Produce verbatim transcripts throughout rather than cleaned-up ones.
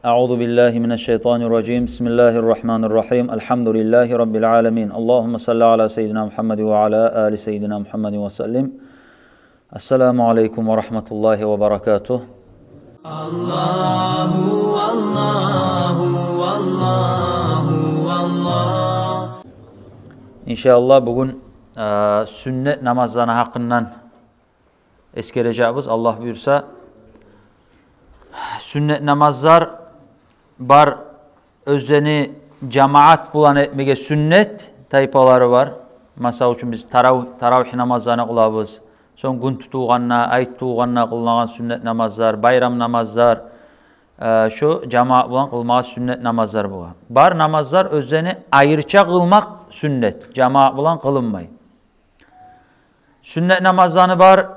أعوذ بالله من الشيطان الرجيم. بسم الله الرحمن الرحيم. الحمد لله رب العالمين. اللهم صل على سيدنا محمد وعلى آل سيدنا محمد وسلم. السلام عليكم ورحمة الله وبركاته. Аллагьу, Аллагьу, Аллагьу, Аллагь. Иншааллагь, бугюн, э, сюннет намазланы гьакъындан эсгережекбиз, Аллагь буюрса. Сюннет намазлар бар, оьзлени жамаат булан этмеге сюннет тайпалары бар. Масала учун, биз тарав-, таравигь намазланы къылабыз. Сонг гюн тутулгъанда, ай тутулгъанда къылынагъан сюннет намазлар, байрам намазлар, э, шо жамаат булан къылмагъа сюннет намазлар бола. Бар намазлар оьзлени айрыча къылмакъ сюннет, жамаат булан къылынмай. Сюннет намазланы бар,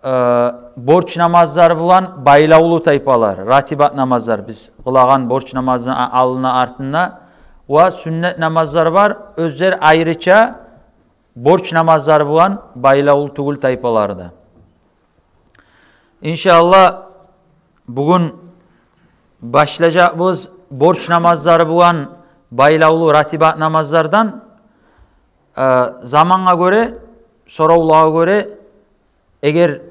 э, борч намазлар булан байлавлу тайпалар, ратибат намазлар, биз къылагъан борч намазны а-, аллына, артына, ва сюннет намазлар бар, оьзлер айрыча борч намазлар булан байлавлу тюгюл тайпалары да. Иншааллагь, бугюн башлажакъбыз борч намазлары булан байлавлу ратибат намазлардан. Э, замангъа гёре, соравлагъа гёре, эгер,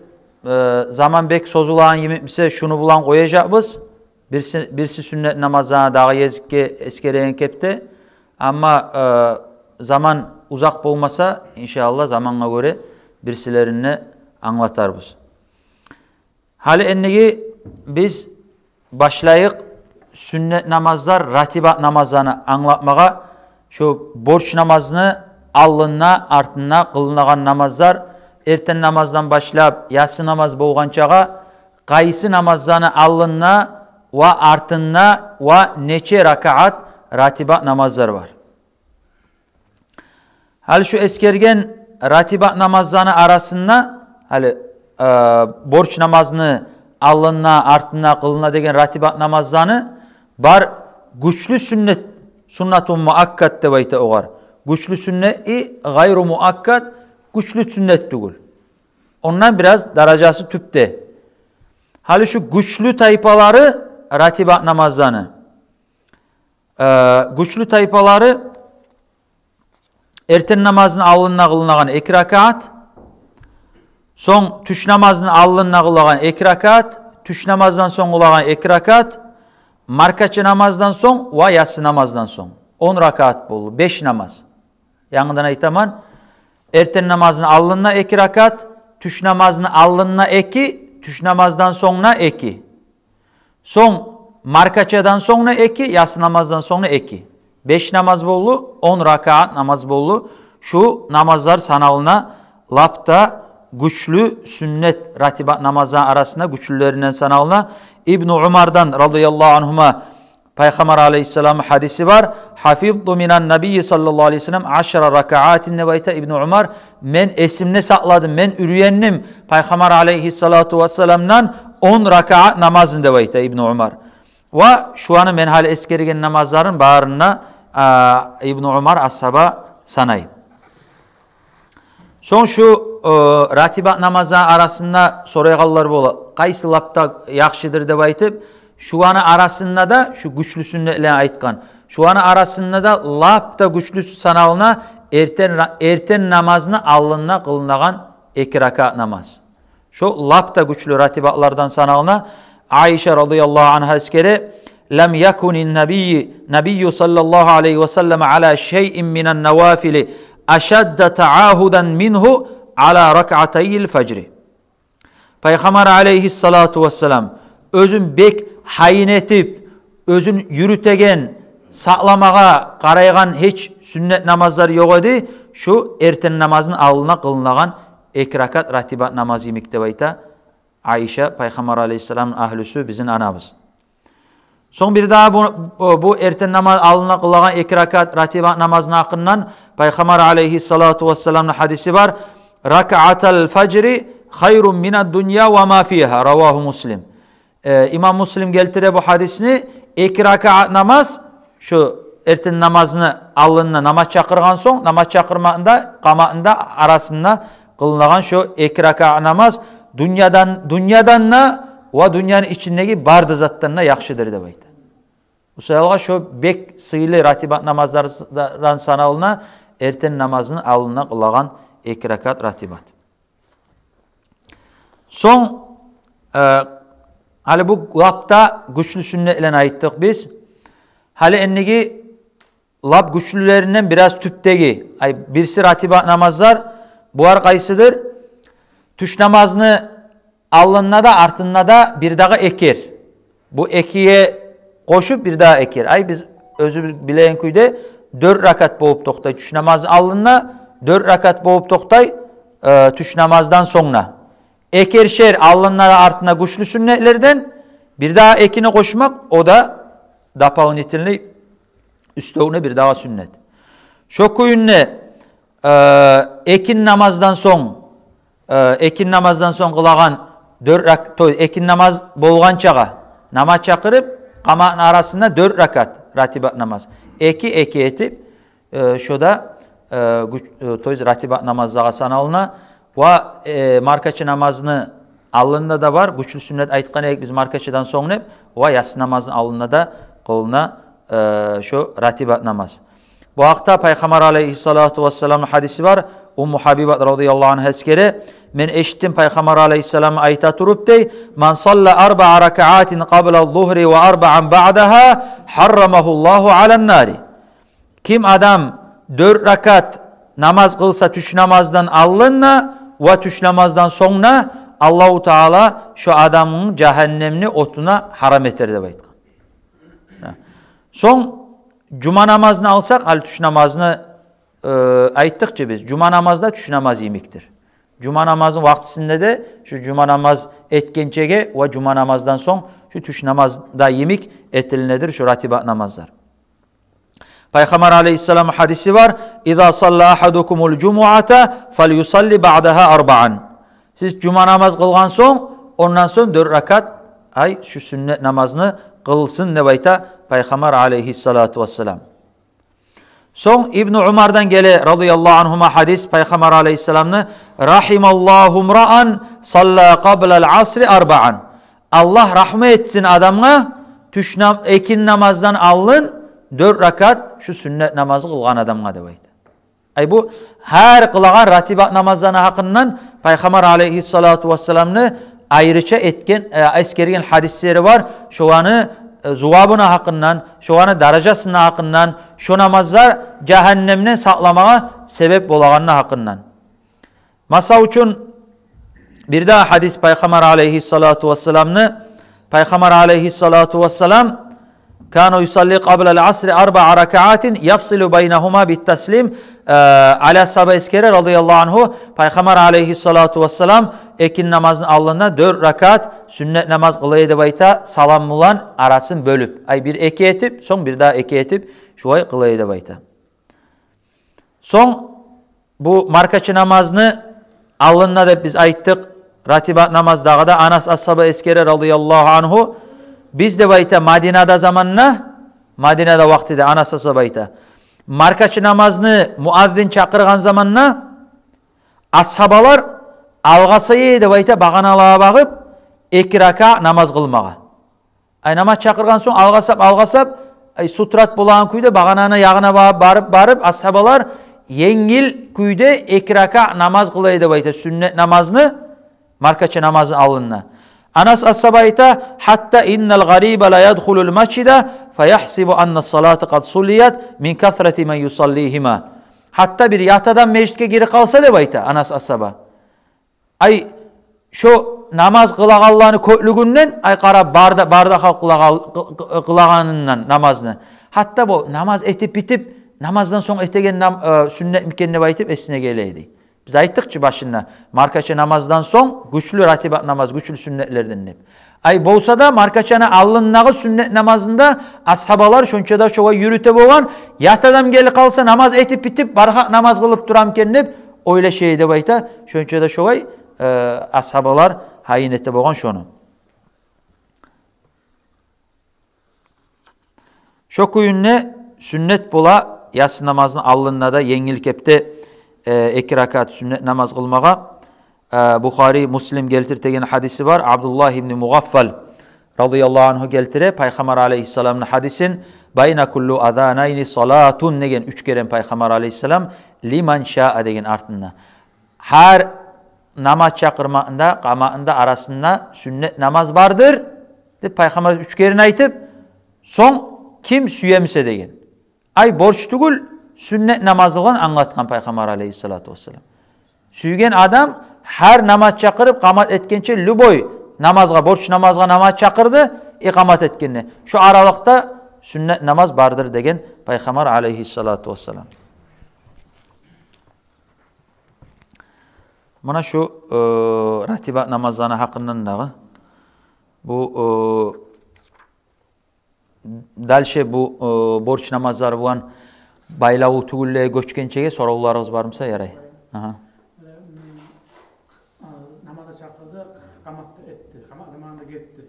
э, заман бек созулагъан йимик буса, шуну булан къояжакъбыз. Бирси, бирси сюннет намазланы дагъы гезикге эсгереген кепде. Амма, э, заман узакъ болмаса, иншааллагь, замангъа гёре бирсилерин де англатарбыз. Гьали эндиги биз башлайыкъ сюннет намазлар, ратибат намазланы англатмагъа. Шо борч намазны аллында, артында къылынагъан намазлар, эртен намаздан башлап ясы намаз болгъанчагъа, къайсы намазланы аллында ва артында ва нече ракаат ратибат намазлар бар. Гьали шу эсгерген ратибат намазланы арасында, гьали, э, борч намазны аллында, артында къылына деген ратибат намазланы бар гючлю сюннет, суннатун муаккад деп айта огъар. Гючлю сюннет и гъайру муаккад, гючлю сюннет тюгюл. Ондан бираз даражасы тюпде. Гьали шу гючлю тайпалары ратибат намазланы, э, гючлю тайпалары: эртен намазны аллында къылынагъан эки ракаат, сонг тюш намазны аллында къылагъан эки ракаат, тюш намаздан сонг къылагъан эки ракаат, маркача намаздан сонг ва ясы намаздан сонг. Он ракаат болду, беш намаз. Янгыдан айтаман: эртен намазны аллында эки ракаат, тюш намазны аллында эки, тюш намаздан сонг да эки. Сонг маркачадан сонг да эки, ясы намаздан сонг да эки. Беш намаз болду, он ракаат намаз болду. Шу намазлар саналына лап да гючлю сюннет, ратибат намазланы арасында гючлюлеринден саналына. Ибну Умардан, радияллагьу ангьума, Пайхаммар алайгьиссаламны гьадиси бар: «Гьафизту минан набийи саллаллагьу алайгьи ва саллам ашара ракаатин», — деп айта Ибну Умар. «Мен эсимде сакъладым, мен уьйрендим Пайхаммар алайгьиссалату вассаламдан он ракаат намазны», — деп айта Ибну Умар. Ва шуланы мен гьали эсгерген намазларын барын да, а, Ибну Умар асгьаба санай. Сонг шу, э, ратибат намазланы арасында сорайгъанлар бола, къайсы лап да яхшыдыр деп айтып. Шуланы арасында да, шу гючлю сюннетлени айтгъан, шуланы арасында да лап да гючлюсю саналына эртен ра-, эртен намазны аллында къылынагъан эки ракаат намаз. Шо лап да гючлю ратибатлардан саналына. Айша, радияллагьу ангьа, эсгере: «Лам якунин набийю, набийю саллаллагьу алайгьи ва саллам ала шайин минан навафили ашадда таагьудан мингьу ала ракаатайил фажри». Пайхаммар алайгьиссалату вассалам оьзюн бек гьайын этип, оьзюн юрютеген, сакъламагъа къарайгъан гьеч сюннет намазлар ёкъ эди, шу эртен намазны аллына къылынагъан эки ракаат ратибат намаз йимик, деп айта Айша, Пайхаммар алайгьиссаламны агьлюсю, бизин анабыз. Сонг бир дагъы бу, бу эртен намаз аллына къылагъан эки ракаат ратибат намазны гьакъындан Пайхаммар алайгьиссалату вассаламны гьадиси бар: «Ракаатал фажри хайрун минад дунья ва ма фигьа», — равагьу Муслим. Э, имам Муслим гелтире бу гьадисни. Эки ракаат намаз, шу эртен намазны аллында, намаз чакъыргъан сонг, намаз чакъырмакъны да, къамакъны да арасында къылынагъан шу эки ракаат намаз дюньядан, дюньядан да ва дюньяны ичиндеги бары да затдан да яхшыдыр, деп айта. Бу саялгъа шо бек сыйлы ратибат намазлардан саналына эртен намазны алдына къылагъан эки ракат ратибат. Сонг, э, гьали бу лап да гючлю сюннетлени айтдыкъ биз. Гьали эндиги лап гючлюлеринден бираз тюпдеги, ай, бириси ратибат намазлар, булар къайсыдыр? Тюш намазны алдында да, артында да бир дагъы экер. Бу экиге къошуп бир дагъы экер. Ай, биз оьзюбюз билеген кюйде дёрт ракат болуп токътай тюш намазны алдында, дёрт ракат болуп токътай, э, тюш намаздан сонг да. Экершер алдында да, артында гючлю сюннетлерден бир дагъы экини къошмакъ, о да дополнительный, уьстевюне бир дагъы сюннет. Шо кюйде, э, экин намаздан сонг, э, экин намаздан сонг къылагъан дёрт рак-, то есть экин намаз болгъанчагъа намаз чакъырып, къаматны арасында дёрт ракат ратибат намаз. Эки, эки этип, э, шо да, э, гюч-, э, то есть ратибат намазлагъа саналына. Ва, э, маркачы намазны алдында да бар, гючлю сюннет айтгъан эдик биз маркачыдан сонг деп, ва яссы намазны алдында да къылына, э, шо ратибат намаз. Бу гьакъда Пайхаммар алейгьиссалату вассаламны гьадиси бар, Умму Гьабибат радияллагьу ангьа эсгере, мен эшитдим Пайхаммар алейгьиссаламны айта туруп, дей: «Ман салла арбаъа ракаатин къабла зугьри ва арбаан баъдагьа, гьаррамагьуллагьу алан нари». Ким адам дёрт ракат намаз къылса тюш намаздан алдын да ва тюш намаздан сонг да, Аллагьу Таала шо адамны жагьаннемни отуна гьарам этер деп айтгъан. Сонг жума намазны алсакъ, гьали тюш намазны, э, айтдыкъ чы биз, жума намаз да тюш намаз йимикдир. Жума намазны вакътисинде де, шо жума намаз этгенчеге ва жума намаздан сонг шо тюш намаз да йимик этилинедир шо ратибат намазлар. Пайхаммар алейгьиссаламны гьадиси бар: «Иза салла агьадукумул жумуата фальюсалли баъдагьа арбаан». Сиз жума намаз къылгъан сонг, ондан сонг дёрт ракат, ай, шо сюннет намазны къылсын деп айта Пайхаммар алейгьиссалату вассалам. Сонг Ибну Умардан геле, радияллагьу ангьума, гьадис Пайхаммар алейгьиссаламны: «Рагьималлагьу мраан салла къаблал асри арбаан». Аллагь рагьму этсин адамгъа, тюш нам-, экин намаздан алдын дёрт ракат шо сюннет намазны къылгъан адамгъа деп айта. Ай, бу гьар къылагъан ратибат намазланы гьакъындан Пайхаммар алейгьиссалату вассаламны айрыча этген, э, эсгерген гьадислери бар. Шоланы, э, зувабыны гьакъындан, шоланы даражасыны гьакъындан, шо намазлар жагьаннемден сакъламагъа себеп болагъаны гьакъындан. Масал учун, бир дагъы гьадис Пайхаммар алейгьиссалату вассаламны, Пайхаммар алейгьиссалату вассалам: «Кана юсалли къаблал асри арбаъа ракаатин яфсилу байнагьума биттаслим». Э, Али асгьаба эсгере, радияллагьу ангьу, Пайхаммар алейгьиссалату вассалам экин намазны алдында дёрт ракат сюннет намаз къыла эди деп айта, салам булан арасын бёлюп. Ай, бир эки этип, сонг бир дагъы эки этип, шолай къыла эди деп айта. Сонг бу маркачы намазны алдында деп биз айтдыкъ, ратибат намаз дагъы да. Анас асгьаба эсгере, радияллагьу ангьу, биз деп айта Мадинада заманда, Мадинада вакътиде Анас асгьаба айта, маркачы намазны муаззин чакъыргъан заманда асгьабалар алгъасай эди деп айта багъаналагъа багъып эки ракаат намаз къылмагъа. Ай, намаз чакъыргъан сонг алгъасап, алгъасап, ай, сутрат болагъан кюйде багъананы ягъына ба-, барып, барып, асгьабалар енгил кюйде эки ракаат намаз къыла эди деп айта, сюннет намазны, маркачы намазны алдында. Анас асгьаба айта: «Гьатта иннал гъариба ла ядхулул масжида фаяхсибу анна салата къад суллият мин касрати ман юсаллигьима». Гьатта бир ят адам межитге гирип къалса деп айта Анас асгьаба, ай, шо намаз къылагъанланы кёплюгюнден, ай, къарап, бары да, бары да халкъ къылагъан-, къы-, къы-, къылагъанындан намазны. Гьатта бу намаз этип битип, намаздан сонг этеген нам-, э, сюннет микен деп айтып эсине геле эди. Биз айтдыкъ чы башында, маркачы намаздан сонг гючлю ратибат намаз, гючлю сюннетлерден деп. Ай, болса да, маркачаны алдындагъы сюннет намазында асгьабалар шонча да шолай юрюте болгъан, ят адам гелип къалса, намаз этип битип, бары халкъ намаз къылып турамы экен деп ойлаша эди деп айта, шонча да шолай, э, асгьабалар гьайын эте болгъан шону. Шо кюйде сюннет бола яссы намазны алдында да енгил кепде, э, эки ракаат сюннет намаз къылмагъа. Э, Бухари, Муслим гелтиртеген гьадиси бар. Абдуллагь ибн Мугъаффал, радияллагьу ангьу гелтире Пайхаммар алейгьиссаламны гьадисин: «Байна кулли азанайни салатун», – деген уьч керен Пайхаммар алейгьиссалам, «лиман шаа» деген артында. Гьар намаз чакъырмакъны да, къамакъны да арасында сюннет намаз бардыр деп Пайхаммар уьч керен айтып, сонг ким сюе буса деген. Ай борч тюгюл, сюннет намазлыгъын англатгъан Пайхаммар алейгьиссалату вассалам. Сюйген адам гьар намаз чакъырып, къамат этгенче, любой намазгъа, борч намазгъа намаз чакъырды, икъамат этгенде, шо аралыкъда сюннет намаз бардыр деген Пайхаммар алейгьиссалату вассалам. Муна шу, э, ратибат намазланы гьакъындан дагъы. Бу, э, дальше бу, э, борч намазлар булан байлавлу тюгюлге гёчгенчеге соравларыгъыз бар буса, ярай. Агьа. Намазгъа чакъырды, къамат да этди. Къамат заманы гетди.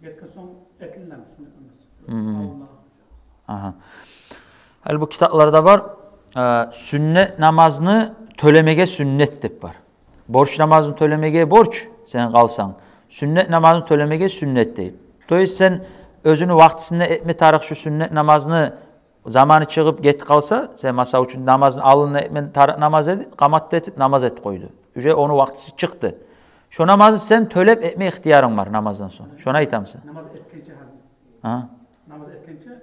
Гетген сонг этилинеми сюннет намаз? Мгм. Алдына. Агьа. Гьали бу китапларда бар, э, сюннет намазны тёлемеге сюннет деп бар. Борч намазны тёлемеге борч, сен къалсанг, сюннет намазны тёлемеге сюннет дей. То есть сен оьзюню вакътисинде этме тарыкъ шу сюннет намазны, заманы чыгъып гетип къалса, сен, масала учун, намазны алдында этме тарыкъ намаз эди, къамат да этип намаз этип къойду. Уже ону вакътиси чыкъды. Шо намазны сен тёлеп этме ихтиярынг бар намаздан сонг. Шону айтамысан? Намаз этгенче гьали. Гьа? Намаз этгенче,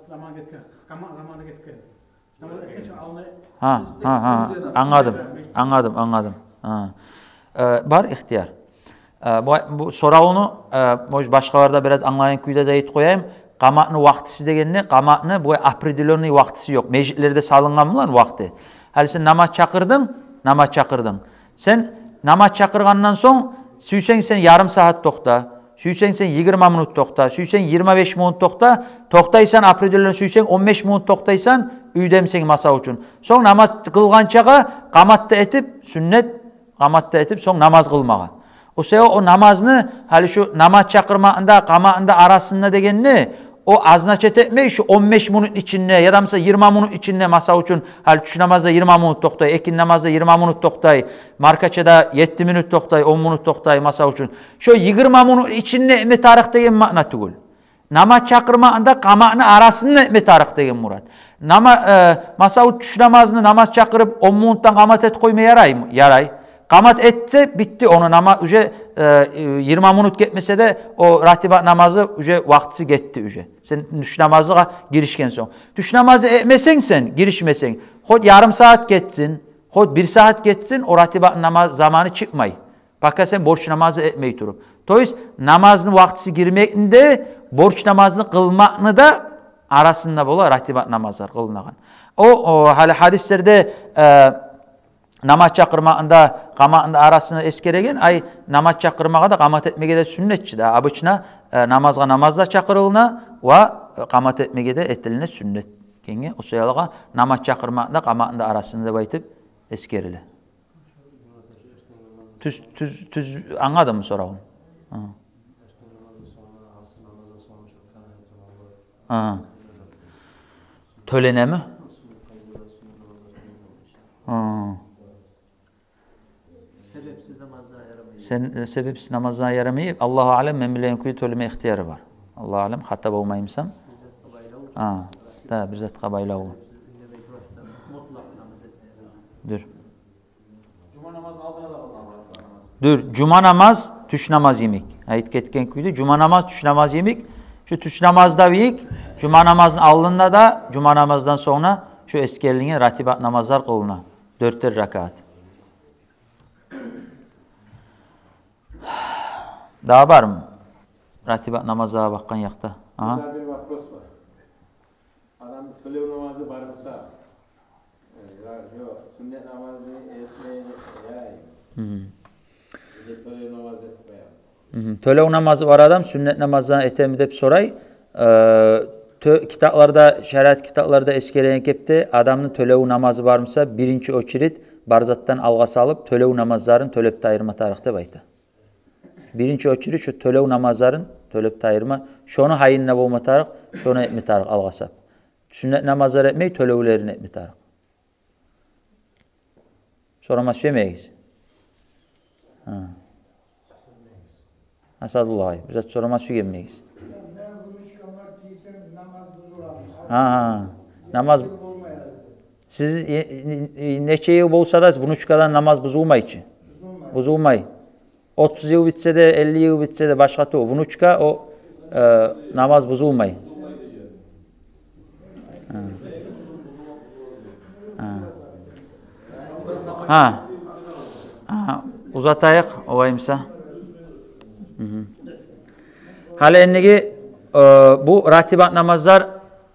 заман гетген, къамат заманы гетген. Намаз этгенче алдына. Гьа, гьа, гьа. Англадым, англадым, англадым. Гьа. Э, бар ихтияр. Э, бу, бу соравну, э, может, башгъалар да бираз англагъан кюйде де этип къояйым. Къаматны вакътиси дегенде, къаматны бу определённый вакътиси ёкъ. Межитлерде салынгъан булан вакъти. Гьали сен намаз чакъырдынг, намаз чакъырдынг. Сен намаз чакъыргъандан сонг, сюйсенг сен ярым сагьат токъта, сюйсенг сен йигирма минут токъта, сюйсенг йигирма беш минут токъта, токътайсан определённо, сюйсенг он беш минут токътайсан, уьйдемисен, масала учун. Сонг намаз къылгъанчагъа къамат да этип, сюннет къамат да этип, сонг намаз къылмагъа. О себепли о намазны, гьали шу намаз чакъырмакъны да, къаматны да арасында дегенни, о означать этмей, шу он беш минут ичинде, яда масала йигирма минут ичинде, масала учун, гьали тюш намазда йигирма минут токътай, экинни намазда йигирма минут токътай, маркачада етти минут токътай, он минут токътай, масала учун. Шо йигирма минут ичинде этме тарыкъ деген маъна тюгюл. Намаз чакъырмакъны да, къаматны арасында этме тарыкъ деген мурат. Нама-, э, масала, тюш намазны намаз чакъырып, он минутдан къамат этип къойма яраймы? Ярай. Къамат этсе, битди ону нама-, уже, э, йигирма минут гетмесе де, о ратибат намазы уже вакътиси гетди уже. Сен тюш намазгъа гиришген сонг. Тюш намазы этмесенг сен, гиришмесенг, хоть ярым сагьат гетсин, хоть бир сагьат гетсин, о ратибат намаз заманы чыкъмай. Пока сен борч намазы этмей туруп. То есть намазны вакътиси гирмекни де, борч намазны къылмакъны да арасында бола ратибат намазлар къылынагъан. О, о, гьали гьадислерде, э, намаз чакъырмакъны да, къаматны да арасында эсгереген, ай, намаз чакъырмагъа да, къамат этмеге де сюннет чи да. Обычно, э, намазгъа намаз да чакъырылына ва къамат этмеге де этилине сюннет. Кенге, о саялыгъа намаз чакъырмакъны да, къаматны да арасында деп айтып эсгериле. Тюз, тюз, тюз англадыммы соравну? Гьа. Гьа. Тёленеми? Гьа. Себепсиз намазгъа ярамай. Сен, э, себепсиз намазгъа ярамай. Аллагьу алам, мен билеген кюйде тёлеме ихтияры бар. Аллагьу алам, хата болмаймысам. Бир затгъа байлавлу. Гьа, да, бир затгъа байлавлу. Себепсиз намазгъа ярамай. Дюр. Жума намаз алдына да къылынагъан, ратибат намаз. Дюр, жума намаз тюш намаз йимик. Айтып гетген кюйде, жума намаз тюш намаз йимик. Шу тюш намаз да бийик, жума намазны алдында да, жума намаздан сонг да шу эсгерилген ратибат намазлар къылына. Дёртер ракаат. Дагъы бармы? Ратибат намазлагъа бакъгъан якъда. Агьа. Бизде бир вопрос бар. Адамны тёлев намазы бар буса, э, я, жо, сюннет намазны этмей, яй. Мгм. Бизде тёлев намаз этип къоямыз. Мгм. Тёлев намазы бар адам сюннет намаздан этеми деп сорай. Э, тё-, китапларда, шариат китапларда эсгерилген кепде, адамны тёлев намазы бар буса, биринчи очередь бар затдан алгъа салып, тёлев намазларын тёлеп тайдырма тарыкъ деп айта. Биринчи очередь шу тёлев намазларын тёлеп тайдырма, шону гьайында болма тарыкъ, шону этме тарыкъ алгъасап. Сюннет намазлар этмей, тёлевлерин этме тарыкъ. Сорама сюймейсиз? Гьа. Асадуллагь, бир зат сорама сюйгенмисиз? Мен внучкама тийсем, намаз бузуламы? Гьа, гьа. Намаз... Сиз, э, э, э, нече йыл болса да, внучкадан намаз бузулмай чы. Бузулмай. Бузулмай. Отуз йыл битсе де, элли йыл битсе де, башгъа тюгюл. Внучка, о, э, намаз бузулмай. Гьа. Гьа. Гьа. Гьа, узатайыкъ, олай буса. Мгм. Гьали эндиги, э, бу ратибат намазлар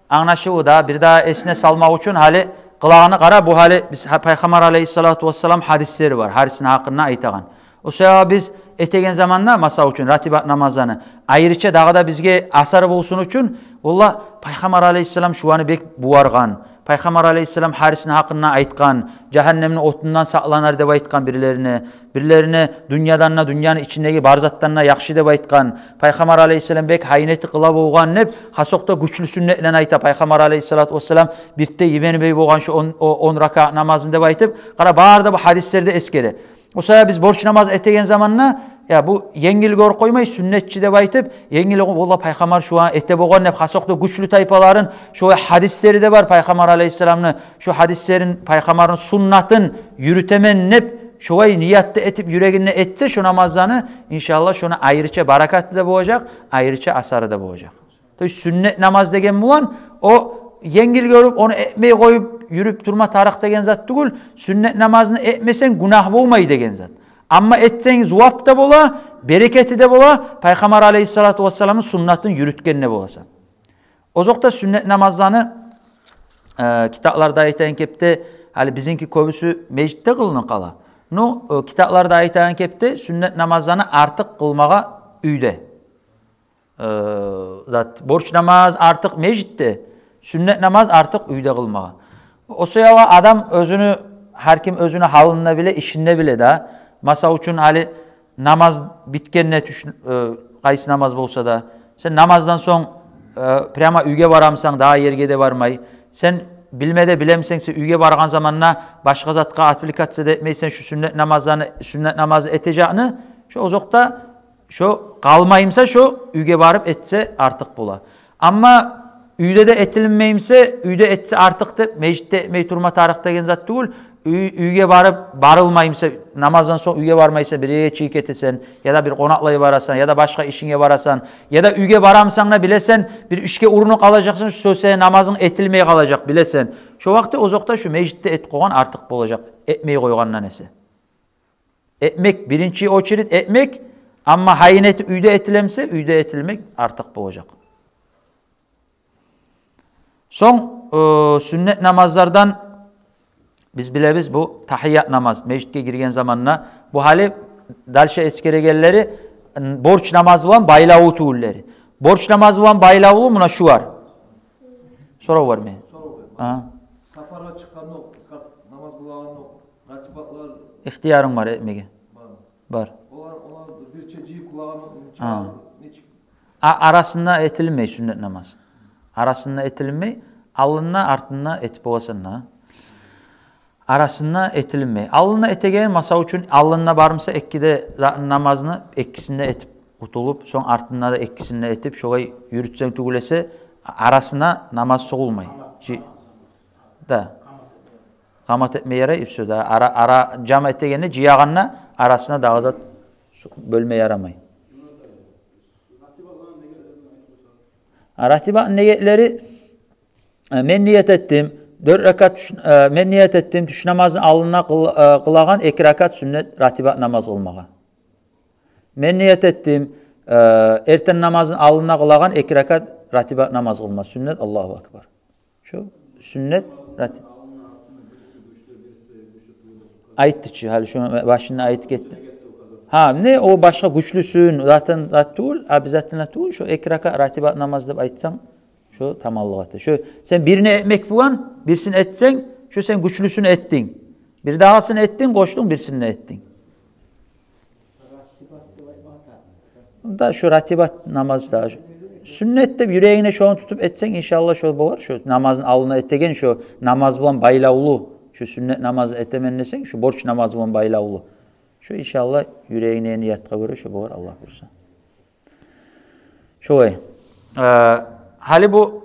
англашылды да, бир дагъы эсине салмакъ учун гьали къылагъаны къара, бу гьали биз гьа-, Пайхаммар алейгьиссалату вассалам гьадислери бар, гьарисини гьакъында айтагъан. О саялы биз этеген заманда, масала учун, ратибат намазланы айрыча дагъы да бизге асары болсун учун, валлагь, Пайхаммар алейгьиссалам шуланы бек бугъаргъан, Пайхаммар алейгьиссалам гьарисини гьакъында айтгъан, жагьаннемни отундан сакъланар деп айтгъан бирлерине, бирлерине дюньядан да, дюньяны ичиндеги бар затдан да яхшы деп айтгъан, Пайхаммар алейгьиссалам бек гьайын этип къыла болгъан деп, хасокъда гючлю сюннетлени айта. Пайхаммар алейгьиссалату вассалам бирт де йибермей болгъан шо он, о, он ракаат намазын деп айтып, къара, бары да бу гьадислерде эсгере. О саялы биз борч намаз этеген заманда, я, бу енгил гёрюп къоймай, сюннет чи деп айтып, енгил гёрюп, валлагь, Пайхаммар шуланы эте болгъан деп, хасокъда гючлю тайпаларын, шулай гьадислери де бар Пайхаммар алейгьиссаламны, шо гьадислерин, Пайхаммарны суннатын юрютемен деп, шулай ниятны этип, юрегинде этсе шо намазланы, иншаллагь, шону айрыча баракаты да болажакъ, айрыча асары да болажакъ. То есть сюннет намаз деген булан, о енгил гёрюп, ону этмей къоюп юрюп турма тарыкъ деген зат тюгюл. Сюннет намазны этмесенг, гюнагь болмай деген зат. Амма этсенг, зувап да бола, берекети де бола, Пайхаммар алейгьиссалату вассаламны суннатын юрютген де боласан. Озокъда, сюннет намазланы, э, китапларда айтагъан кепде, гьали бизинки кёбюсю межитде къылынып къала. Ну, э, китапларда айтагъан кепде, сюннет намазланы артыкъ къылмагъа уьйде. Э, зат, борч намаз артыкъ межитде, сюннет намаз артыкъ уьйде къылмагъа. О саялы адам оьзюню, гьар ким оьзюню гьалын да биле, ишин де биле да. Масала учун, гьали намаз битгенде тюш-, э, къайсы намаз болса да, сен намаздан сонг, э, прямо уьйге барамысан, дагъы ерге де бармай. Сен билме де билемисен, сен уьйге баргъан заманда башгъа затгъа отвлекаться да этмейсен, шу сюннет намазланы, сюннет намазы этежекни, шу озокъда шо къалмаймыса, шо уьйге барып этсе артыкъ бола. Амма уьйде де этилинмеймисе, уьйде этсе артыкъ деп, межитде этмей турма тарыкъ деген зат тюгюл. Уьй-, уьйге барып, барылмаймыса, намаздан сонг уьйге бармайса, бир ерге чыгъып гетесен, яда бир къонакълай барасан, яда башгъа ишинге барасан, яда уьйге барамысан да билесен, бир ишге урунуп къалажакъсан, шо сени намазынг этилмей къалажакъ, билесен. Шо вакъти озокъда шу межитде этип къойгъан артыкъ болажакъ, этмей къойгъандан эсе. Этмек, биринчи очередь этмек, амма гьайын этип уьйде этилемисе, уьйде этилмек артыкъ болажакъ. Сонг, э, сюннет намазлардан биз билебиз бу тагьият намаз, межитге гирген заманда. Бу гьали дальше эсгерегенлери, н-, борч намаз булан байлавлу тюгюллери. Борч намаз булан байлавлу муна шулар. Сорав бармы? Сорав бар. Агьа. Сапаргъа чыкъгъанда, къысгъартып намаз къылагъанда, ратибатлар ихтиярынг бар этмеге. Бармы? Бар. Олар, олар бирче жыйып къылагъан, а, нечик? А, арасында этилинмей сюннет намаз. Арасында этилинмей, аллында, артында этип боласан да. Арасында этилинмей. Аллында этеген, масала учун, аллында бармыса, эки де за-, намазны экисин де этип къутулуп, сонг артында да экисин де этип, шолай юрютсенг тюгюл эсе, арасына намаз сугъулмай. Жи-, да. Къамат этме ярай, и всё, да. Ара, ара жам этегенде, жыягъанда арасына дагъы зат су-, бёлме ярамай. А ратибатны негетлери, э, мен ният этдим, дёрт ракат тюш, э, мен ният этдим, тюш намазны аллында къыл-, э, къылагъан эки ракат сюннет ратибат намаз къылмагъа. Мен ният этдим, э, эртен намазны аллында къылагъан эки ракат ратибат намаз къылма сюннет, Аллагьу акбар. Шу сюннет рати-, айтды чы, гьали шуну башында айтып гетди. Гьа, не о башгъа гючлюсюн, затын, зат тюгюл, обязательно тюгюл, шу эки ракат ратибат намаз деп айтсанг, шу таманлыкъ эте. Шу сен бирин этмек булан, бирсин этсенг, шу сен гючлюсюн этдинг. Бир дагъысын этдинг, къошдунг, бирсин де этдинг. Да, шу ратибат намаз да, шу сюннет деп юрегингде шону тутуп этсенг, иншаллагь, шо болар. Шу намазны аллына этеген, шу намаз булан байлавлу, шу сюннет намазны этемен десенг, шу борч намаз булан байлавлу. Шу, иншаллагь, юрегингде ниятгъа гёре шо болар, Аллагь буюрса. Шолай. Э, гьали бу,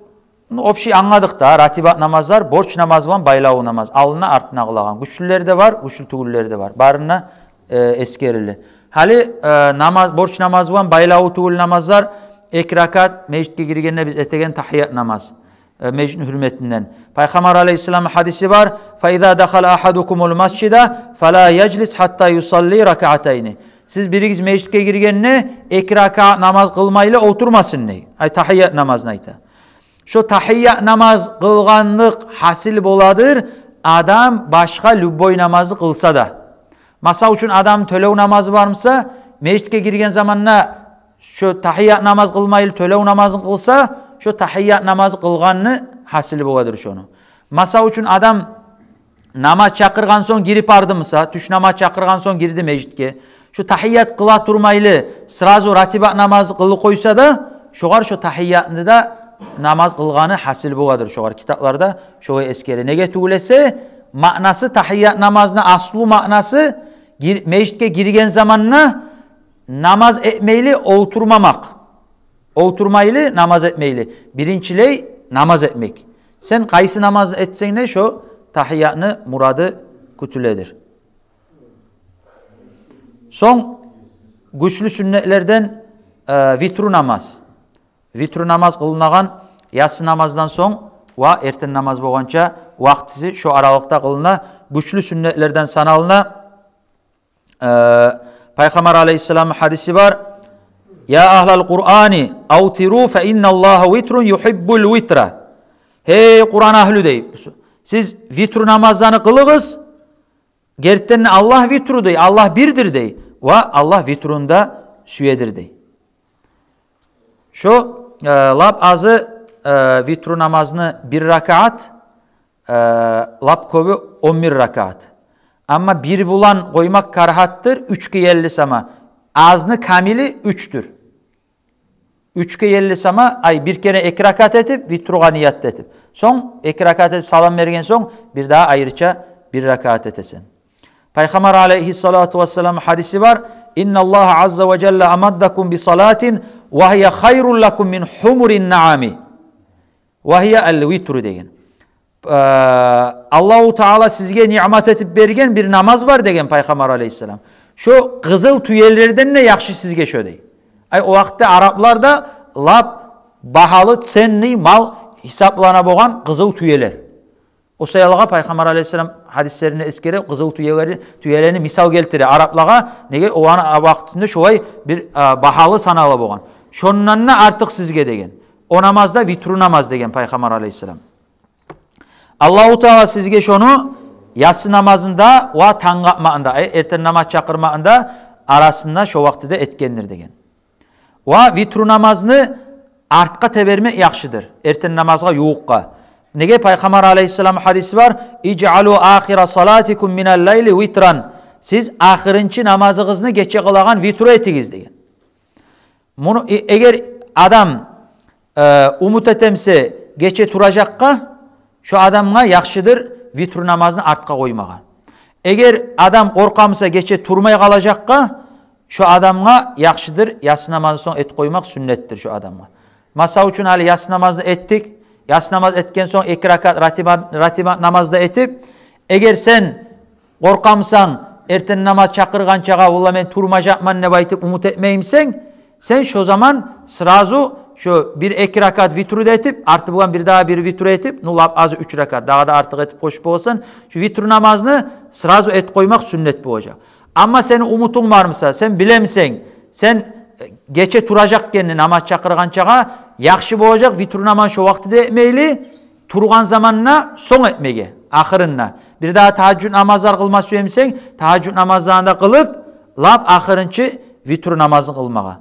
ну, общий англадыкъ да, ратибат намазлар, борч намаз булан байлавлу намаз. Алдына, артына къылагъан. Гючлюлер де бар, гючлю тюгюллер де бар. Барын да, э, эсгерилди. Гьали, э, намаз, борч намаз булан байлавлу тюгюл намазлар, эки ракаат межитге гиргенде биз этеген тагьият намаз. Э, межитни гьюрметинден. Пайхаммар алейгьиссаламны гьадиси бар: «Фа иза дахала ахадукумул масжида, фала яжлис хатта юсалли ракаатайни». Сиз биригиз межитге гиргенде эки ракаат намаз къылмайлы олтурмасын, дей. Ай, тагьият намазны айта. Шо тагьият намаз къылгъанлыкъ гьасил боладыр адам башгъа любой намазны къылса да. Масал учун, адам тёлев намазы бармыса, межитге гирген заманда шо тагьият намаз къылмайлы тёлев намазын къылса, шо тагьият намаз къылгъанны гьасили боладыр шону. Масал учун, адам намаз чакъыргъан сонг гирип бардымыса, тюш намаз чакъыргъан сонг гирди межитге, шо тагьият къыла турмайлы сразу ратибат намаз къылып къойса да, шогъар шо тагьиятны да намаз къылгъаны гьасил боладыр шогъар. Китапларда шогъар эсгере. Неге тюгюл эсе, маънасы, тагьият намазны аслу маънасы, гир-, межитге гирген заманда намаз этмейли олтурмамакъ. Олтурмайлы намаз этмейли. Биринчилей намаз этмек. Сен къайсы намазны этсенг де, шо тагьиятны мурады кютюледир. Сонг гючлю сюннетлерден, э, витру намаз. Витру намаз къылынагъан яссы намаздан сонг ва эртен намаз болгъанча вакътиси шо аралыкъда къылына, гючлю сюннетлерден саналына. Э, Пайхаммар алейгьиссаламны гьадиси бар: «Я агьлал Къуръани, автиру, фа инналлагьа витрун югьиббул витра». Гьей Къуръан агьлю, дей, сиз витру намазланы къылыгъыз. Гертиден Аллагь витру, дей, Аллагь бирдир, дей, ва Аллагь витруну да сюедир, дей. Шо, э, лап азы, э, витру намазны бир ракаат, э, лап кёбю он бир ракаат. Амма бир булан къоймакъ карагьатдыр, уьчге ерли сама. Азны камили уьчдюр. Уьчге ерли сама, ай, бир керен эки ракаат этип, витругъа ният этип. Сонг эки ракаат этип салам берген сонг, бир дагъы айрыча бир ракаат этесен. Пайхаммар алейгьиссалату вассаламны гьадиси бар: «Инналлагьа азза ва жалла амаддакум би салатин ва гьия хайрун лакум мин хумурин наами». Ва гьия ал-витру деген. Э, Аллагьу Таала сизге ниъмат этип берген бир намаз бар, деген Пайхаммар алейгьиссалам. Шо къызыл тюелерден де яхшы сизге шо, дей. Ай, о вакътиде арапларда лап багьалы, ценный мал гьисаплана болгъан къызыл тюелер. О саялы Пайхаммар алейгьиссалам гьадислеринде эсгере къызыл тюелери, тюелени мисал гелтире араплагъа. Неге, оланы вакътисинде шолай бир, а, багьалы санала болгъан. Шондан да артыкъ сизге деген. О намаз да витру намаз, деген Пайхаммар алейгьиссалам. Аллагьу Таала сизге шону яссы намазында ва танг атмагъында, э, эртен намаз чакъырмагъында арасында шо вакътиде этгендир, деген. Ва витру намазны артгъа тебермек яхшыдыр, эртен намазгъа ювукъгъа. Неге, Пайхаммар алейгьиссалам гьадиси бар: «Ижъалу ахира салатикум минал лайли витран». Сиз ахырынчы намазыгъызны гече къылагъан витру этигиз, деген. Муну, э-, эгер адам, э, умут этемсе гече туражакъгъа, шо адамгъа яхшыдыр витру намазны артгъа къоймагъа. Эгер адам къоркъамса гече турмай къалажакъгъа, шо адамгъа яхшыдыр яссы намаздан сонг этип къоймакъ, сюннетдир шо адамгъа. Масал учун, гьали яссы намазны этдик, яссы намаз этген сонг эки ракаат ратибат, ратибат намаз да этип, эгер сен къоркъамсан, эртен намаз чакъыргъанчагъа, валла, мен турмажакъман деп айтып умут этмеймисен, сен шо заман сразу шо бир-эки ракаат витру да этип, арты булан бир дагъы бир витру этип, ну, лап азы уьч ракаат, дагъы да артыкъ этип къошуп боласан, шо витру намазны сразу этип къоймакъ сюннет болажакъ. Амма сени умутунг бармыса, сен билемисен, сен, э, гече туражакъ экенни намаз чакъыргъанчагъа, яхшы болажакъ витру намаз шо вакътиде этмейли, тургъан заманда сонг этмеге, ахырында. Бир дагъы тагьажжуд намазлар къылма сюемисен, тагьажжуд намазланы да къылып, лап ахырынчы витру намазны къылмагъа.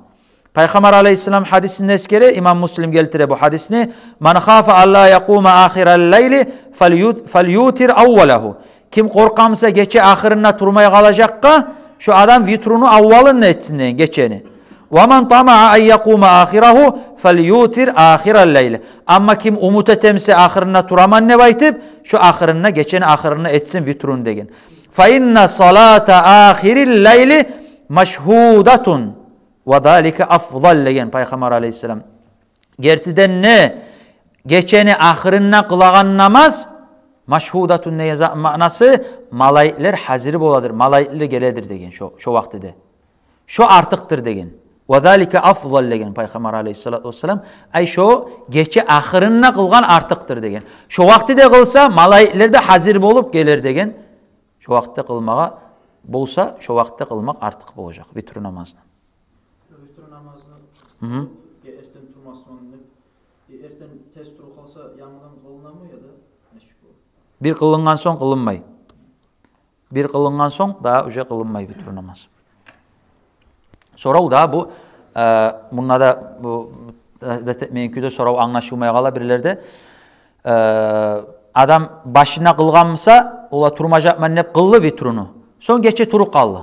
Пайхаммар алейгьиссалам гьадисинде эсгере, имам Муслим гелтире бу гьадисни: «Ман хафа алла якъума ахирал лайли фалют-, фалютир аввалагьу». Ким къоркъамса гече ахырында турмай къалажакъгъа, шо адам витруну аввалын этсин деген, гечени. «Ва ман тамаа ан якъума ахирагьу фалютир ахирал лайли». Амма ким умут этемсе ахырында тураман деп айтып, шо ахырында, гечени ахырында этсин витруну деген. «Фа инна салата ахирил лайли машгьудатун». «Ва залика афзал» деген Пайхаммар алейгьиссалам. Гертиден де, гечени ахырында къылагъан намаз, машгьудатун деген за-, маънасы, малайиклер гьазир боладыр, малайиклер геледир деген шо, шо вакътиде. Шо артыкъдыр деген. «Ва залика афзал» деген Пайхаммар алейгьиссалату вассалам. Ай, шо гече ахырында къылгъан артыкъдыр деген. Шо вакътиде къылса, малайиклер де гьазир болуп гелер деген. Шо вакътиде къылмагъа болса, шо вакътиде къылмакъ артыкъ болажакъ витру намазны. Витру намазны Мгм. э, эртен турмасман деп, э, эртен тез туруп къалса, янгыдан къылынамы яда нечик болур? Бир къылынгъан сонг къылынмай. Бир къылынгъан сонг дагъы уже къылынмай витру намаз. Сорав да бу, э, мунда да бу, э, дет этмейин кюйде сорав англашылмай къала бирлерде. Э, адам башына къылгъан буса, ола турмажакъман деп къылды витруну. Сонг гече туруп къалды.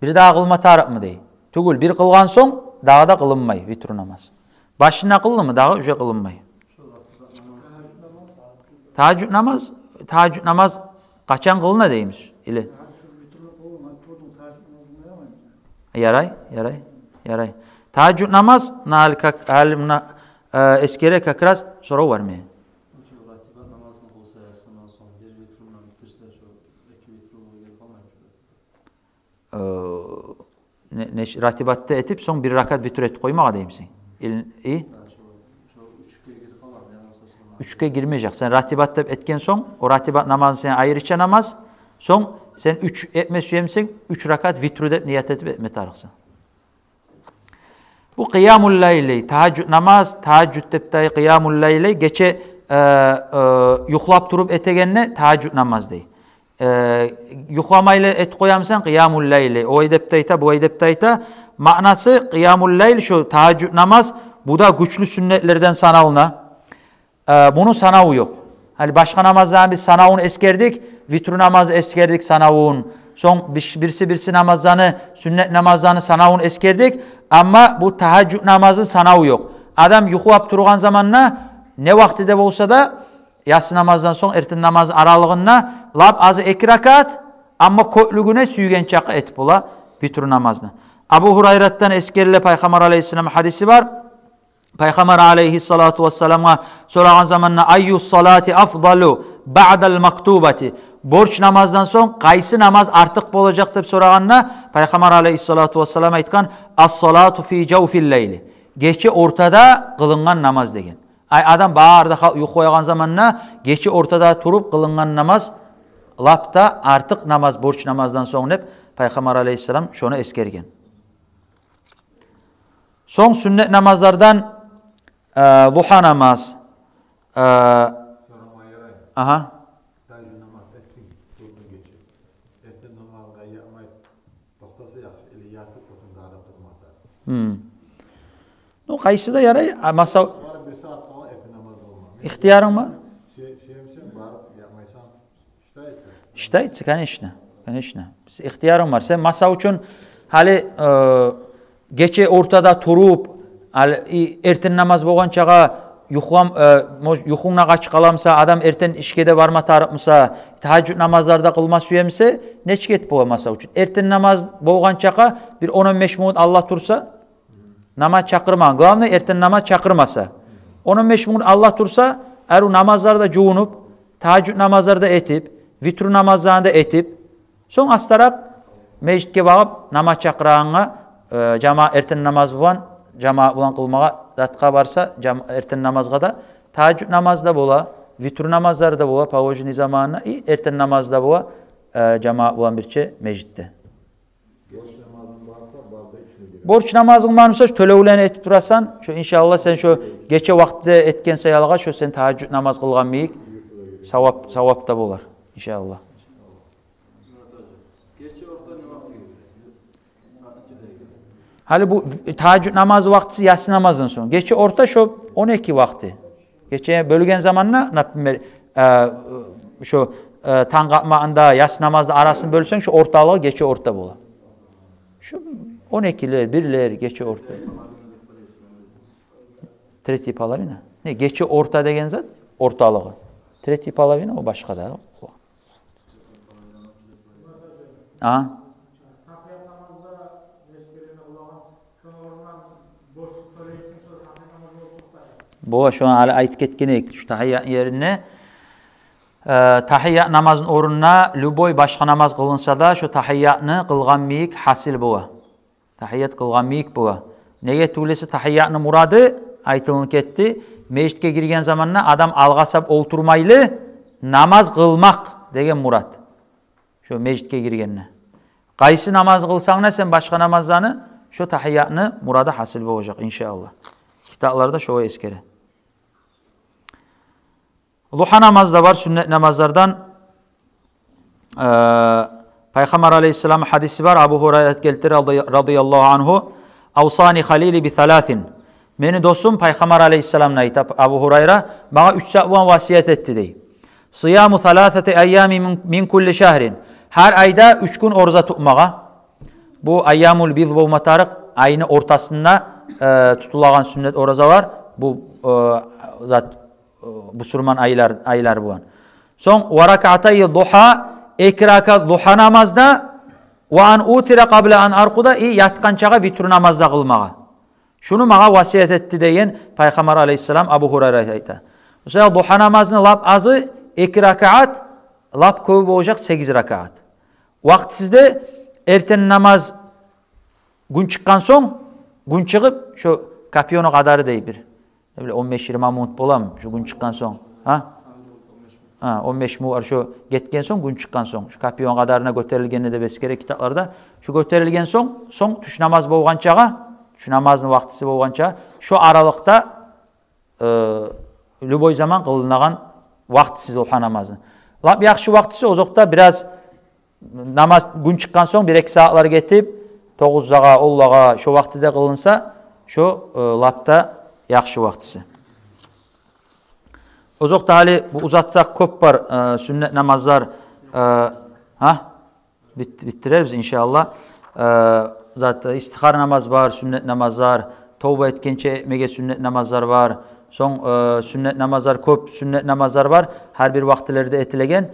Бир дагъы къылма тарыкъмы дей. Тюгюл, бир къылгъан сонг дагъы да къылынмай витру намаз. Башына къылдымы, дагъы уже къылынмай. Тагьажжуд намаз, тагьажжуд намаз къачан къылына деймиз? Или? Ярай, ярай, ярай. Тагьажжуд намаз, на гьали как, гьали муна, э, эсгере как раз сорав бар мени. Ратибат намазны къылса, ясындан сонг бир витру булан битирсе, шо эки витру гелип къалмаймы? Э, не, не, ратибатны этип, сонг бир ракат витру этип къоймагъа деймисен? Ил-, и? Гьа, шо, шо уьчге гирип къалар, ярамаса сонг. Уьчге гирмежек. Сен ратибат деп этген сонг, о ратибат намазны сен айрыча намаз, сонг сен уьч этме сюемисен, уьч ракат витру деп ният этип этме тарыкъсан. Бу къиямул лайли, тагьажжуд намаз, тагьажжуд деп де ай, къиямул лайли, гече, э, э, юхлап туруп этегенни тагьажжуд намаз дей. Э, юхламайлы этип къоямысан къиямул лайли, олай деп де айта, булай деп де айта. Маънасы, къиямул лайл, шо тагьажжуд намаз, бу да гючлю сюннетлерден саналына. Э, муну санаву ёкъ. Гьали башгъа намазланы биз санавун эсгердик, витру намаз эсгердик санавун. Сонг бир-, бирси-бирси намазланы, сюннет намазланы санавун эсгердик. Амма бу тагьажжуд намазны санаву ёкъ. Адам юхлап тургъан заманда, не вакътиде болса да, ясы намаздан сонг эртен намаз аралыгъында лап азы эки ракат, амма кёплюгюне сюйген чакъы этип бола витру намазны. Абу Гьурайратдан эсгериле, Пайхаммар алейгьиссалам гьадиси бар. Пайхаммар алейгьиссалату вассаламгъа сорагъан заманда: «Айю салати афдалу баъдал мактубати?» Борч намаздан сонг къайсы намаз артыкъ болажакъ деп сорагъанда, Пайхаммар алейгьиссалату вассалам айтгъан: «Ас-салату фи жавфил лайли». Гече ортада къылынгъан намаз деген. Ай, адам бары да халкъ юхлайгъан заманда гече ортада туруп къылынгъан намаз лап да артыкъ намаз, борч намаздан сонг деп Пайхаммар алейгьиссалам шону эсгерген. Сонг сюннет намазлардан, э, лугьа намаз, э, Сорама ярай. Агьа. Тагьажжуд намаз этдинг, турдунг гече. Эртен намазгъа ятмай токътаса яхшы, или ятып, потом дагъы да турмаса. Гьм. Ну, къайсы да ярай, а, масал- Бары бир сагьат къала эртен намаз къылма. Ихтиярынг бар. Сюе-, сюемсен, барып ятмайсан, считается? Считается, конечно, конечно. Ихтиярынг бар. Сен, масал учун, гьали, э, гече ортада туруп, ал-, и, эртен намаз болгъанчагъа юхлам-, э, мож-, юхунг да къачып къаламыса, адам эртен ишге де барма тарыкъмыса, тагьажжуд намазлар да къылма сюемисе, нечик этип бола, масал учун? Эртен намаз болгъанчагъа бир он-он беш минут алда турса, намаз чакъырмагъан. Главное, эртен намаз чакъырмаса. Он-он беш минут алда турса, арив намазлар да жувунуп, тагьажжуд намазлар да этип, витру намазланы да этип, сонг астаракъ межитге багъып, намаз чакъырагъангъа, э, жама-, эртен намаз булан, жамаат булан къылмагъа затгъа барса, жам-, эртен намазгъа да, тагьажжуд намаз да бола, витру намазлар да бола, положенный заманына, и эртен намаз да бола, э, жамаат булан бирче межитде. Борч намазынг бармыса, бар да ичине гире. Борч намазынг бармыса, шо тёлевлени этип турасан, шо, иншааллагь, сен шо гече вакътиде этген саялгъа, шо сен тагьажжуд намаз къылгъан йимик савап, савап да болар, иншааллагь. Гече орта не вакъти гире? Гьали бу тагьажжуд намаз вакътиси ясы намаздан сонг. Гече орта шо он эки вакъти. Гече бёлген заманда, например, э, шо, э, танг къатмагъында, ясы намазны арасын бёлсенг, шо орталыгъы гече орта бола. Шо он экилер, бирлер, гече орта. Третья половина. Не, гече орта деген зат орталыгъы. Третья половина о башгъа да. А? Бола, шону гьали айтып гетген эдик, шу тагьиятны еринде. Э, тагьият намазны орнуна любой башгъа намаз къылынса да, шу тагьиятны къылгъан йимик гьасил бола. Тагьият къылгъан йимик бола. Неге тюгюл эсе тагьиятны мурады, айтылынып гетди, межитге гирген заманда адам алгъасап олтурмайлы, намаз къылмакъ деген мурат. Шо межитге гиргенде. Къайсы намаз къылсанг да сен башгъа намазланы, шо тагьиятны мурады гьасил болажакъ, иншааллагь. Китапларда шолай эсгере. Дугьа намаз да бар сюннет намазлардан. Э, Пайхаммар алейгьиссалам гьадиси бар, Абу Гьурайра гелтире, ради-, радияллагьу ангьу: «Авсани халили би саласин». Мени досум, Пайхаммар алейгьиссалам, айта Абу Гьурайра, магъа уьч зат булан васият этди, дей. «Сияму саласати айями мин, мин кулли шагьрин». Гьар айда уьч гюн ораза тутмагъа. Бу айямул бийд болма тарыкъ, айны ортасында, э, тутулагъан сюннет оразалар. Бу, э, зат, э, бусурман айлар, айлар булан. Сонг, «ва ракаатайи дугьа», эки ракаат дугьа намазда, «ва ан утира къабла ан аркъуда», и ятгъанчагъа витру намазда къылмагъа. Шуну магъа васият этди деген Пайхаммар алейгьиссалам, Абу Гьурайра айта. Мисал, дугьа намазны лап азы эки ракаат, лап кёбю болажакъ сегиз ракаат. Вакътисизде эртен намаз гюн чыкъгъан сонг, гюн чыгъып, шо копьёну къадары дей бир. Не билейим, он беш-йигирма минут боламы шо гюн чыкъгъан сонг? Гьа? Гьа, он беш минут, шо гетген сонг, гюн чыкъгъан сонг. Шо копьёну къадарына гётерилгенде де эсгере китапларда. Шо гётерилген сонг, сонг тюш намаз болгъанчагъа, тюш намазны вакътиси болгъанчагъа, шо аралыкъда, э, любой заман къылынагъан вакътиси дугьа намазы. Лап яхшы вакътиси, озокъда, бираз намаз гюн чыкъгъан сонг бир-эки сагьатлар гетип, тогъуздагъа, онлагъа, шо вакътиде къылынса, шо, э, лап да яхшы вакътиси. Озокъда, гьали бу узатсакъ, кёп бар, э, сюннет намазлар, э, гьа? Бит-, битдирербиз, иншааллагь. Э, зат, истихара намаз бар, сюннет намазлар, товба этгенче этмеге сюннет намазлар бар. Сонг, э, сюннет намазлар, кёп сюннет намазлар бар, гьар бир вакътилерде этилеген.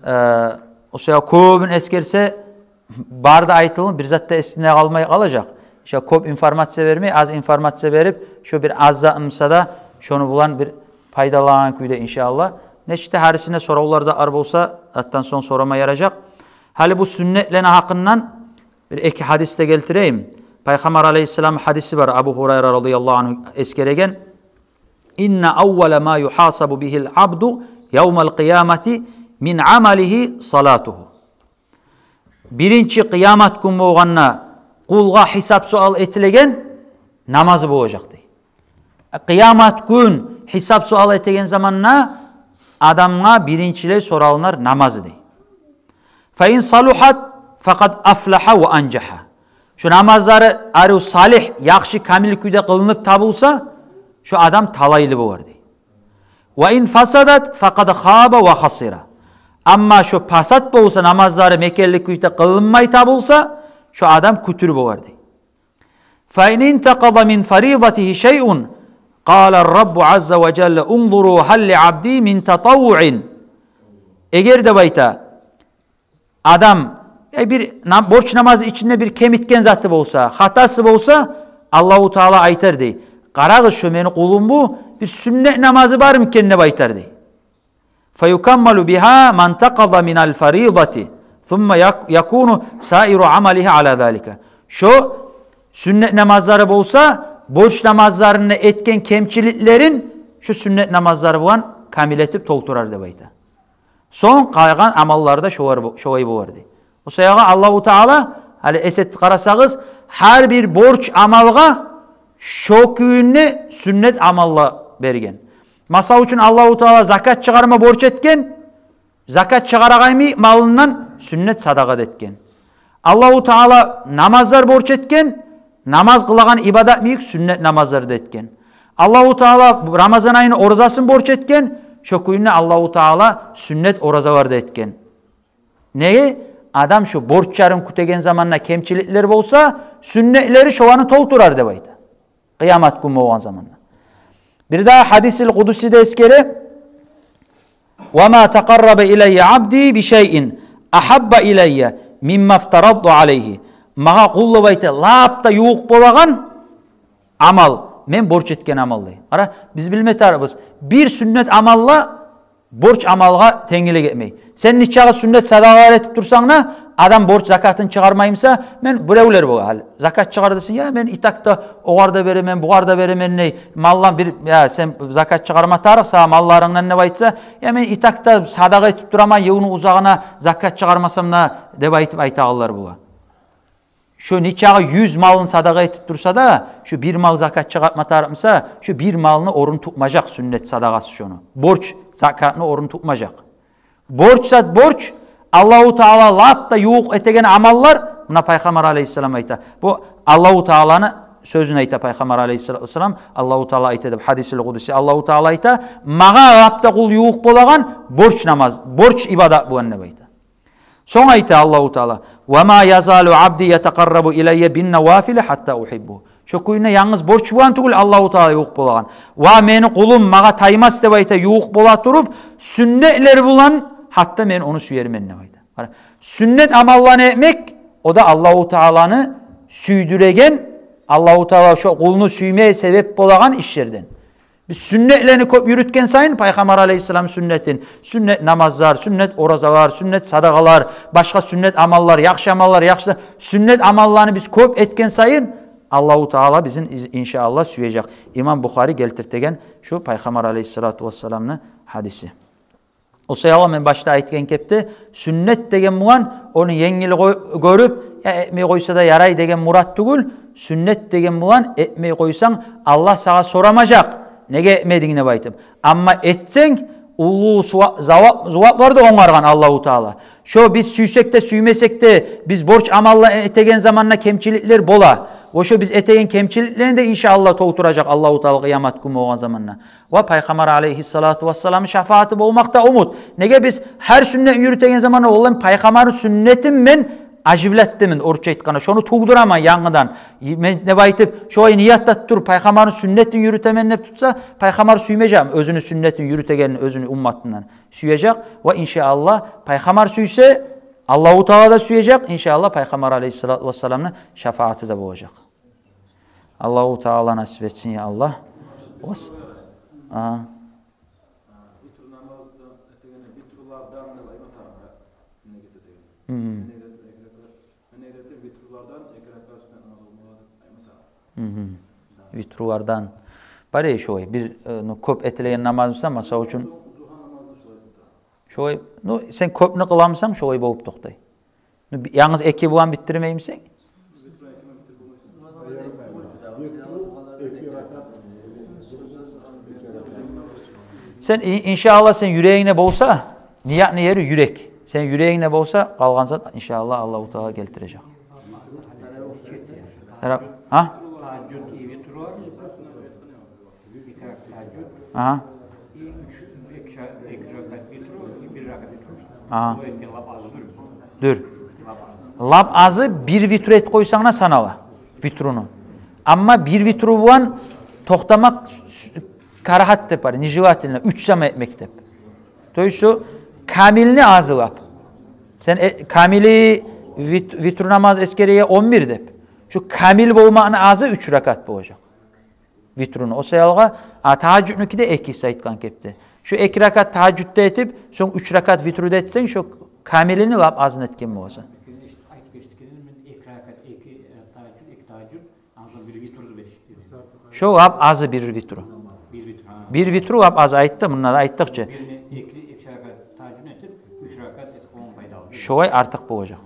Э, о саялы кёбюн эсгерсе, бары да айтылып, бир зат да эсинде къалмай къалажакъ. Шо кёп информация бермей, аз информация берип, шо бир аз зат буса да, шону булан бир пайдалангъан кюйде, иншааллагь. Нечик де гьарисине соравлар, затлар болса, затдан сонг сорама яражакъ. Гьали бу сюннетлени гьакъындан бир-эки гьадис де гелтирейим. Пайхаммар алейгьиссалам гьадиси бар, Абу Гьурайра радияллагьу ангьу эсгереген: «Инна аввала ма югьасабу бигьил абду явмал къиямати мин амалигьи салатугьу». Биринчи къыямат гюн болгъанда къулгъа гьисап-суал этилеген намазы болажакъ, дей. Къыямат гюн гьисап-суал этеген заманда адамгъа биринчилей соралынар намазы, дей. «Фа ин салугьат, факъад афлагьа ва анжагьа». Шо намазлары арив, салигь, яхшы, камил кюйде къылынып табулса, шо адам талайлы болар, дей. «Ва ин фасадат, факъад хаба ва хасира». Амма шо пасат болса, намазлары мекенли кюйде къылынмай табулса, шо адам кютюр болар, дей. «Фа ин интакъаза мин фаридатигьи шайъун, къала Раббу азза ва жалла: унзуру гьал ли абди мин татаввугьин». Эгер, деп айта, адам, э, бир нам-, борч намазы ичинде бир кемитген заты болса, хатасы болса, Аллагьу Таала айтар, дей: «Къарагъыз, шо мени къулумну бир сюннет намазы бармы экен», — деп айтар, дей. «Фа юкаммалу бигьа ман такъаза минал фаридати, сумма як-, якуну саиру амалигьи ала залика». Шо сюннет намазлары болса, борч намазларында этген кемчиликлерин шо сюннет намазлары булан камил этип толтурар, деп айта. Сонг къалгъан амаллары да шолар бо-, шолай болар, дей. О саялы Аллагьу Таала, гьали эс этип къарасагъыз, гьар бир борч амалгъа шо кюйде сюннет амаллар берген. Масала учун, Аллагьу Таала закат чыгъарма борч этген, закат чыгъарагъан йимик малындан сюннет садагъа да этген. Аллагьу Таала намазлар борч этген, намаз къылагъан ибадат йимик сюннет намазлар да этген. Аллагьу Таала Рамазан айны оразасын борч этген, шо кюйде Аллагьу Таала сюннет оразалар да этген. Неге? Адам шо борчларын кютеген заманда кемчиликлер болса, сюннетлери шоланы толтурар, деп айта. Къыямат гюн болгъан заманда. Бир дагъы гьадисил къудусиде эсгере: «Ва ма такъарраба илайя абди би шайин агьабба илайя мимма фтарадту алайгьи». Магъа къулум, айта, лап да ювукъ болагъан амал, Мен борч этген амал дей. Къара, биз билме тарыкъбыз. Бир сюннет амал да борч амалгъа тенгилик этмей. Сен нечакъы сюннет садагъалар этип турсанг да, адам борч закатын чыгъармаймыса, мен биревлер бола гьали. Закат чыгъар десенг, я мен и так да огъар да беремен, бугъар да беремен дей. Маллар бир, я сен закат чыгъарма тарыкъ сагъа малларынгдан деп айтса, я мен и так да садагъа этип тураман, йылны узагъына закат чыгъармасам да деп айтып айтагъанлар бола. Шо нечакъы юз малын садагъа этип турса да, шо бир мал закат чыгъартма тарыкъмыса, шо бир малны орнун тутмажакъ сюннет садагъасы шону. Борч закатны орнун тутмажакъ. Борч зат борч, Аллагьу Таала лап да ювукъ этеген амаллар, муна Пайхаммар алейгьиссалам айта. Бу Аллагьу Тааланы сёзюн айта Пайхаммар алейгьиссалату вассалам, Аллагьу Таала айта деп, гьадисил къудуси, Аллагьу Таала айта: «Магъа лап да къул ювукъ болагъан борч намаз, борч ибадат булан», — деп айта. Сонг айта Аллагьу Таала: «Ва ма язалу абди ятакъаррабу илайя бин навафили гьатта угьиббугьу». Шо кюйде янгыз борч булан тюгюл Аллагьу Таала ювукъ болагъан. «Ва мени къулум магъа таймас, — деп айта, — ювукъ бола туруп сюннетлер булан, гьатта мен ону сюермен», — деп айта. Къара, сюннет амалланы этмек, о да Аллагьу Тааланы сюйдюреген, Аллагьу Таала шо къулну сюйме себеп болагъан ишлерден. Биз сюннетлени кёп юрютген сайын, Пайхаммар алейгьиссалам сюннетин, сюннет намазлар, сюннет оразалар, сюннет садагъалар, башгъа сюннет амаллар, яхшы амаллар, яхшы сюннет амалланы биз кёп этген сайын, Аллагьу Таала бизин из-, иншааллагь, сюежек. Имам Бухари гелтиртеген шу Пайхаммар алейгьиссалату вассаламны гьадиси. О саялы мен башда айтгъан кепде, сюннет деген булан ону енгил гё-, гёрюп, я этмей къойса да ярай деген мурат тюгюл. Сюннет деген булан этмей къойсанг, Аллагь сагъа сорамажакъ, неге этмединг деп айтып. Амма этсенг, уллу сува-, зувап-, зуваплар да онгаргъан Аллагьу Таала. Шо биз сюйсек де, сюймесек де, биз борч амаллар этеген заманда кемчиликлер бола. О шо биз этеген кемчиликлени де иншааллагь толтуражакъ Аллагьу Таала къыямат гюн болгъан заманда. Ва Пайхаммар алейгьиссалату вассаламны шафааты болмакъ да умут. Неге биз гьар сюннет юрютеген заманда, оллам Пайхаммарны сюннетин мен оживлять этемен, орусча айтгъанда, шону тувдураман янгыдан. Мен деп айтып, шолай ният да туруп, Пайхаммарны сюннетин юрютемен деп тутса, Пайхаммар сюймежек оьзюню сюннетин юрютегенин оьзюню умматындан. Сюежек ва иншааллагь, Пайхаммар сюйсе, Аллагьу Таала да сюежек, иншааллагь, Пайхаммар алейгьиссалату вассаламны шафааты да болажакъ. Аллагьу Таала насип этсин, я Аллагь. Вас-, а. Витру намаздан этегенде витрулардан деп айтма тарыкъ, да. Мгм. Мен эретим витрулардан эки ракат сюннет намаз къылмагъа деп айтма тарыкъ. Мгм. Да. Витрулардан. Бар эди шолай. Бир, э, ну, кёп этилеген намаз буса, масала учун. Зугьа намазны шолай къылма тарыкъ. Шолай, ну, сен кёпню къыламысанг, шолай болуп токътай. Ну, би-, янгыз эки булан битдирмеймисен? Сен, и-, иншааллагь, сен юрегингде болса, ниятны ери юрек. Сен юрегингде болса, къалгъан зат, иншааллагь, Аллагьу Таала гелтирежек. Ра-, а? Агьа. И уьч, эки ра-, эки ракат витру, и бир ракат витру. Агьа. О этген лап азы дюр. Дюр. Лап азы. Лап азы бир витру этип къойсанг да санала витруну. Амма бир витру булан токътамакъ с-, с-, карагьат деп бар, нежелательно, уьч сама этмек деп. То есть шо камилни азы лап. Сен, э, камили вит-, витру намаз эсгереген он бир деп. Шо камил болмакъны азы уьч ракат болажакъ. Витруну. О саялгъа, а, тагьажжуднуки де эки эсе айтгъан кепде. Шо эки ракат тагьажжудда этип, сонг уьч ракат витруда этсенг, шо камилини лап азын этген боласан. Айтып эшитгенмен мен, эки ракат, эки, э, тагьажжуд, эки тагьажжуд, андан сонг бир витру деп эшитгенмен. Шо лап азы бир витру. Бир витру, гьа. Бир витру лап азы, айтды, мунда да айтдыкъ чы. Бирин эки, эки ракат тагьажжудну этип, уьч ракат этип къойгъан пайдалы. Шолай артыкъ болажакъ.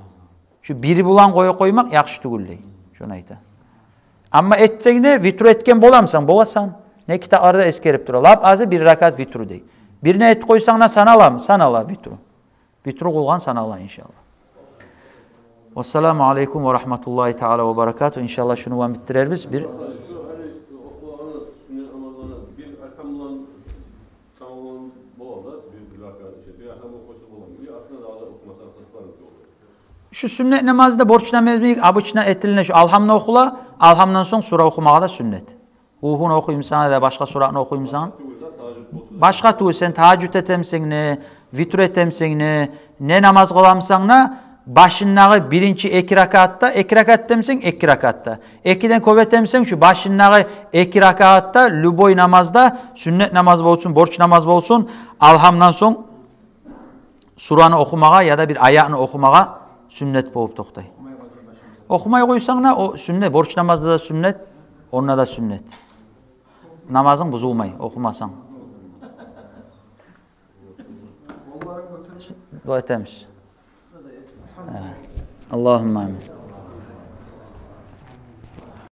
Шу бири булан къоя къоймакъ яхшы тюгюл дей. Шону айта. Амма этсенг де, витру этген боламысан? Боласан. Не китапларда эсгерип тура. Лап азы бир ракат витру дей. Бирине этип къойсанг да санала, санала витру. Витру къылгъан санала, иншааллагь. Вассаламу алейкум ва рагьматуллагьи таала ва баракатугь. Иншааллагь, шуну булан битдирербиз. Бир Тамам бола да, бир, бир ракат, бир ракат окъуса бола. Бир артына да алып окъумаса, сакъ болар. Шу сюннет намазда борч намаз йимик обычно этилине, шу Алгьамны окъула, Алгьамдан сонг сура окъумагъа да сюннет. Къулгьуну окъуймусан яда башгъа сураны окъуймусан. Башгъа тюгюл, сен тагьажжуд этемисенг не, витру этемисенг не, не намаз къыламысан да, башындагъы биринчи эки ракаатда, эки ракаат этемисен, эки ракаатда. Экиден кёп этемисен, шу башындагъы эки ракаатда, любой намазда, сюннет намаз болсун, борч намаз болсун, алгьамдан сонг сураны охумагъа яда бир аятны охумагъа сюннет болуп токътай. Охумай къойсанг да, о сюннет, борч намазда да сюннет, онда да сюннет. Намазынг бузулмай, охумасанг. Дуа этемиз. Гьа. Аллагьумма амин.